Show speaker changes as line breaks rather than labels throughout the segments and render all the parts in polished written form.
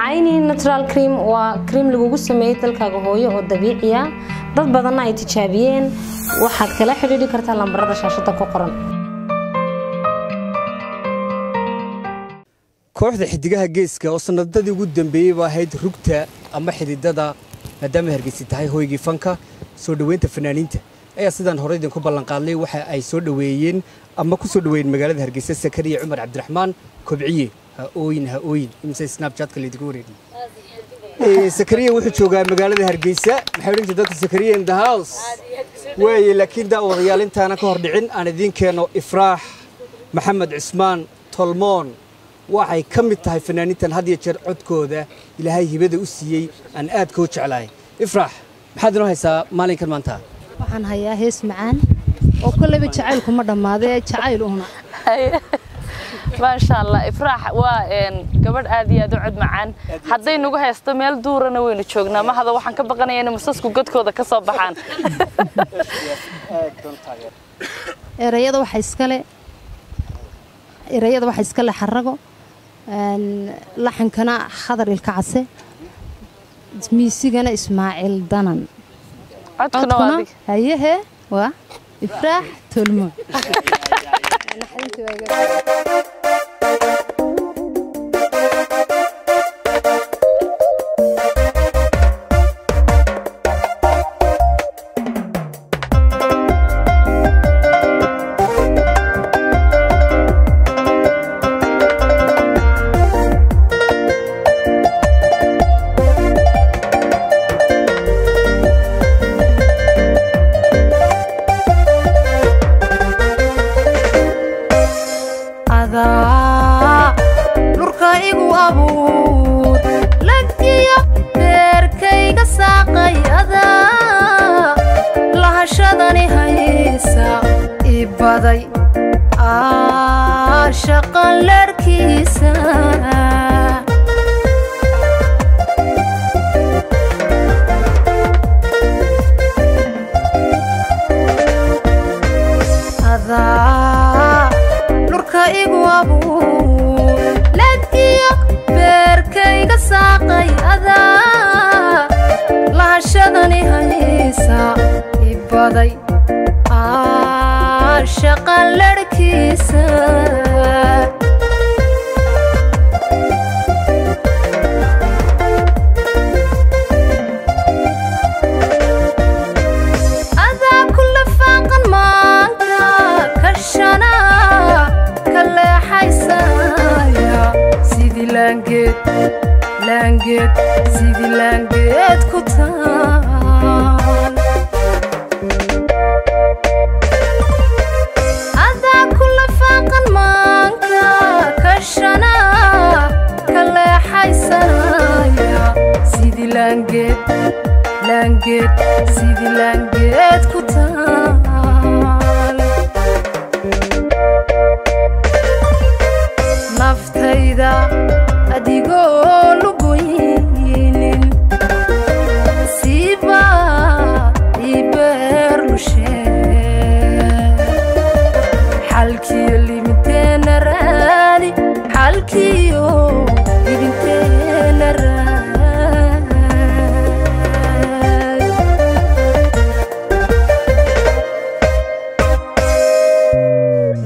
Cayni Natural Cream waa cream lagugu sameeyey dalkaaga hooyo oo dabiiciya, dad badanna ay tijaabiyeen. Waxaad kala xidhiidhi kartaa lambarada shaashada ku qoran.
Kooxda Xidigaha Geeska oo sanadadii ugu dambeeyey ba ahayd rugta ama xididada, maadaama Hargeysa tahay hoygii fanka, soo dhoweynta fanaaniinta ayaa sidaan hore idinku ballanqaadnay waxa ay soo dhoweeyeen ama ku soo dhoweeyeen magaalada Hargeysa Sakariya Cumar Cabdiraxmaan Kobciye. Ha ooyin, ha ooyin, imise Snapchatka laydinku wareegiyey. Sakariya wuxuu joogaa magaalada Hargeysa. Maxay odhan jirtay dadka? Sakariya in the house waaye. Laakiin daawadayaal, intaana ka hor dhicin aan idiin keeno Ifraax Maxamed Cismaan Tolmoon. Waxay ka mid tahay fanaaniintan had iyo jeer codkooda Ilaahay hibada u siiyey aan aadka u jeclahay. Ifraax, maxaad inoo haysaa maalinkan maanta?
Waxaan hayaa hees macaan oo kolleyba jacaylku ma dhammaadee, jacayl una.
Maasha Allah, Ifraax waa gabadh aad iyo aad u cod macaan. Hadday nagu haysto meel duurana waynu joognaa mahada, waxaan ka baqanaya inay masasku godkooda ka soo baxaan.
Erayada waxa iskale Xarago, laxankana Khadar Ilka Case, miisigana Ismaaciil Danan.
Codkuna waa adiga.
Hayehe, waa Ifraax Tolmo.
Adaa lurka igu abuur, lagiyo beerkayga saaqay, adaa lahashadani haysa ibaday shaqan larkiisa. Adaa lurka igu abuur, lagiyo beerkayga saaqay, adaa lahashadani haysa ibaday shaqan larkiisa. Adaa kula faaqan maanka kashana ka leexaysaya, sidii laangeed laangeed, sidii laangeed ku taal. Adaa kula faaqan maanka kashana ka leexaysanaya, sidii laangeed laangeed, sidii laangeed ku taal. Naftayda adigoo lugoynin siba ibeer lushe, xalkiyo libinteena raadi, xalkiyo libinteena raadi.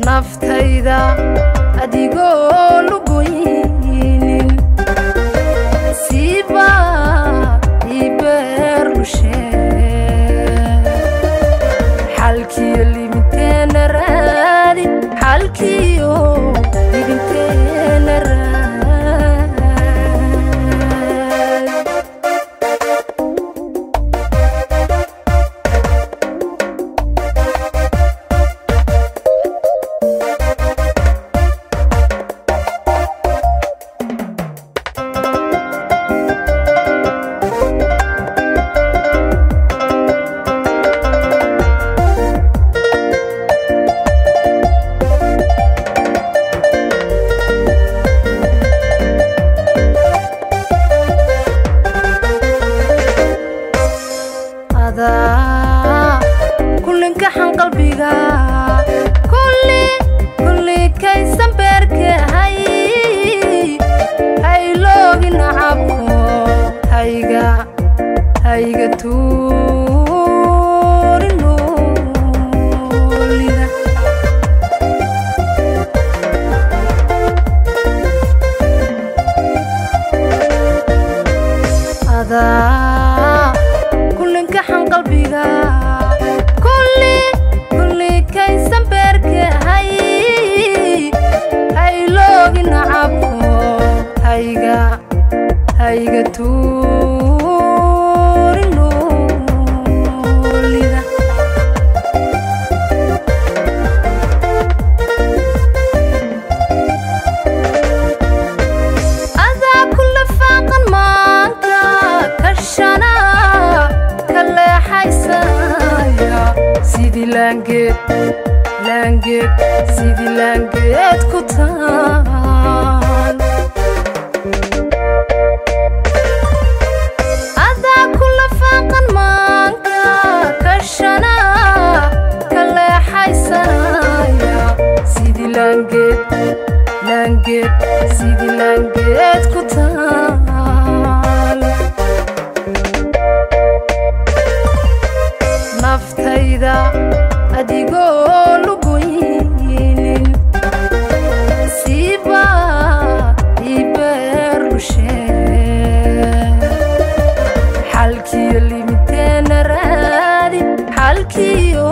Naftayda adigoo lugoynin siba ibeer lushe, xalkiyo libinteena raadi, xalkiyo libinteena raadi.
Hayga tuurin noolida. Adaa kullinkaxan qalbiga kulli kulli kaysan beerkahay hayloogi nacabko hayga hayga tuurin noolida. Adaa kula faaqan maanka kashana ka leexaysaya sidii laangeed laangeed sidii laangeed ku taal. Adaa kula faaqan maanka kashana ka leexaysaya sidii laangeed laangeed sidii laangeed ku taal. Naftayda adigoo lugoynin siiba ibeer lushee xalkiyo libinteena raadi xalkiyo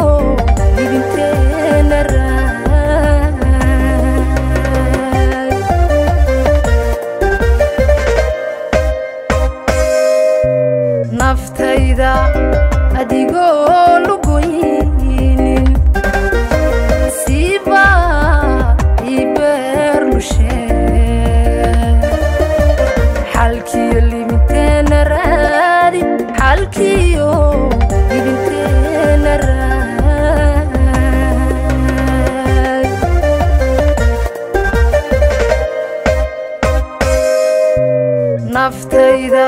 libinteena raadi. Naftayda adigoo lugoynin siiba ibeer lushee xalkiyo libinteena raadi xalkiyo libinteena raadi. Naftayda